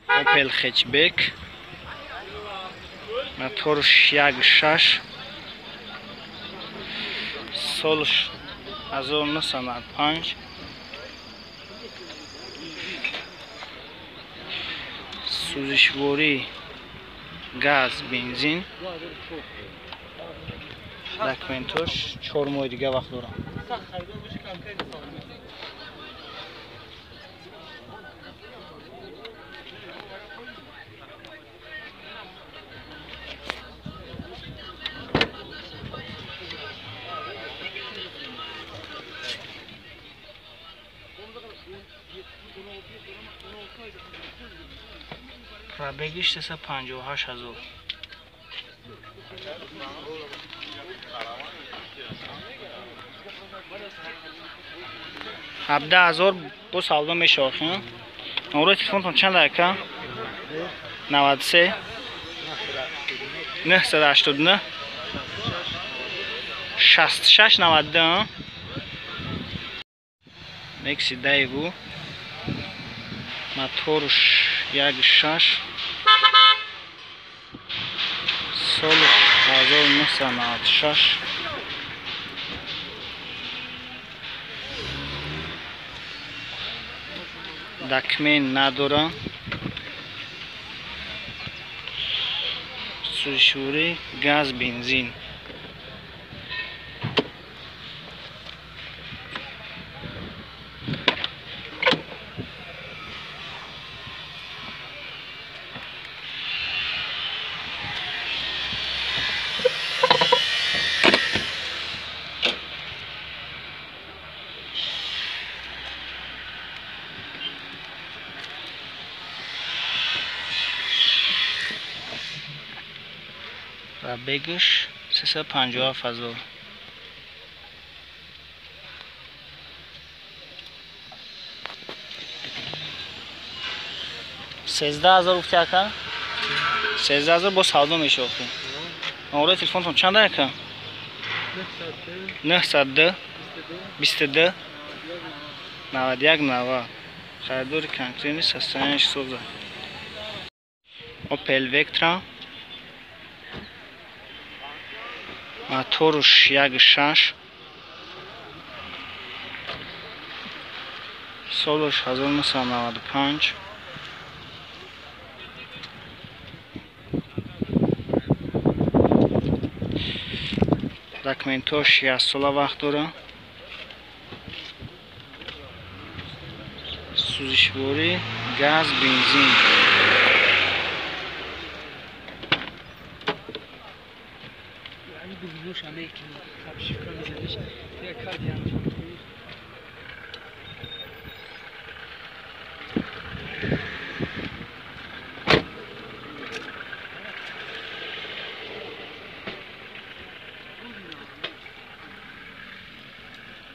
Opel Hatchback. Моторш 1.6. Солш 1995. Сӯзишворӣ газ, бензин. Документош 4 моҳи дига вақт дорам. Пробегиш 358 ҳазор. Ҳабдаҳ ҳазор бо савдо мешавад. Номерои телефонтон чанд ака? 93 989 66 92. Nexi Daewoo. Моторш 1.6. Соли 1996. Документ надора. Сӯзишворӣ газ, бензин. Пробегаш 357 ҳазор. Сездаҳ ҳазор гуфти ака? 13 ҳазор бо савдо мешавад. Номерои телефонтон чанд ака? 902 22 91 90. Харидори конкретни состоянияш соза. Opel Vectra. Моторш 1.6. Солш 1995. Документош 1 сола вақт дора. Сӯзишворӣ газ, бензин.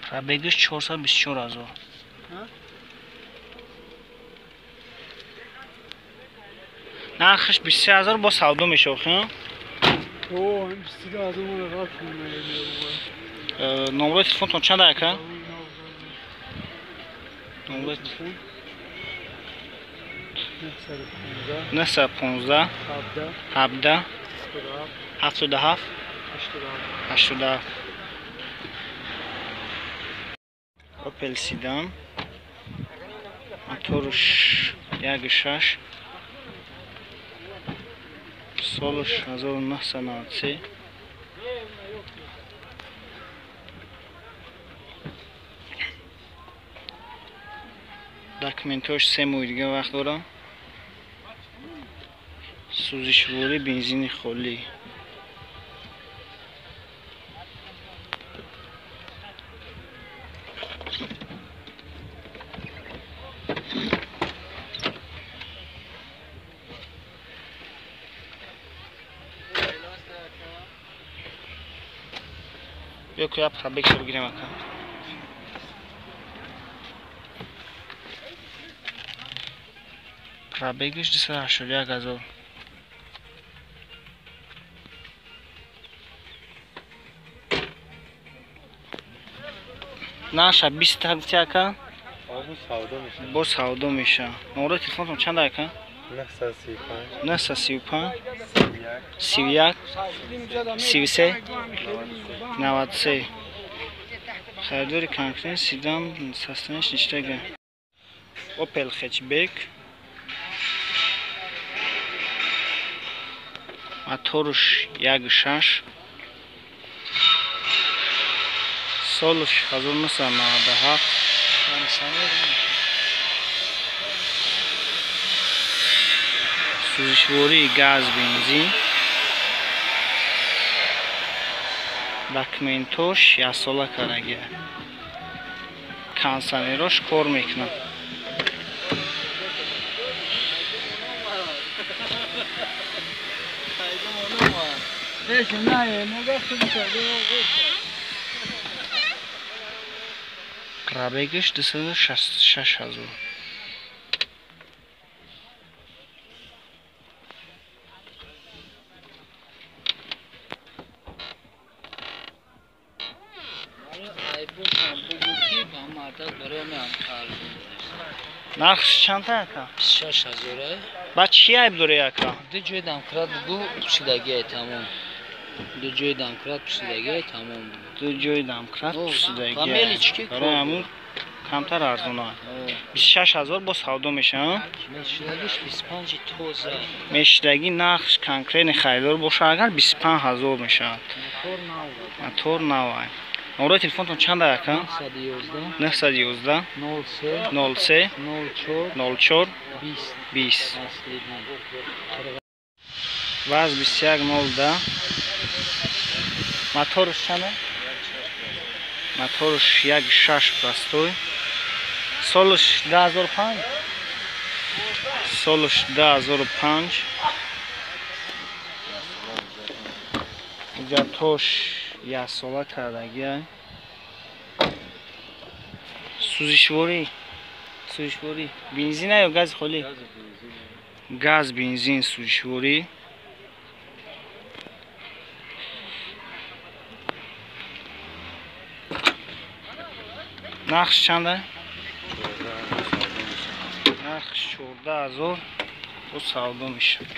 Пробегиш 424 ҳазор. Нархиш 23 ҳазор бо савдо мешавад. Номерои телефонтон чанд ака? Номерои телефон 915 17 77 87. Opel Sedan. Моторш 1.6. Солш 1993. Документош 3 моҳи дига вақт дорам. Сӯзишворӣ бензини холӣ. Биё ку як пробегшо бигирем ака. Пробегиш 281 ҳазор. Наша 20 гуфти ака? Бо савдо меша. Номерои телефонтон чанд ака? 935 935 31 33 93. Харидори конкрет сидан состояниш ништага. Opel Hatchback. Моторш 1.6. Солш 1997. Сӯзишвории газ бензин. Документош яксола кардагия. Кондиционерош кор мекунад. Пробегаш 266 000. Нархш чанд ака? 26 000. Ба чӣ айб дорӣ ака? Ду ҷои домкрат бугу пусидагиай тамом. Ду ҷои домкрат пусидагиай тамом. Ду ҷои домкрат пусидагиай. Барои ҳамун камтар арзона. 26 000 бо савдо мешавад? Мешидагиш 25 тоза. Мешидаги нархш конкретни харидор боша агар 25 000 мешавад. Мотор навай. Номерои телефонтон чанд ака? 911 03 04 20. Ваз 21 02. Моторш чанд? Моторш 1.6 простой. Солш 2005. Солш 2005. Ҳуҷҷатош яксола кардагия. Сӯзишворӣ. Сӯзишворӣ. Бензин ё гази холӣ? Газ бензин сӯзишворӣ. Нархш чанд? Нархш 14 000 бо савдо мешавад.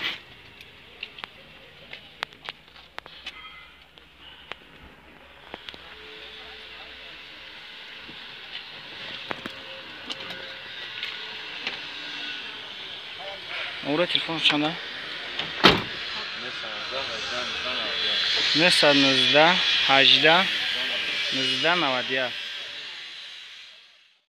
Номерои телефон чанд? 919 18 19 91.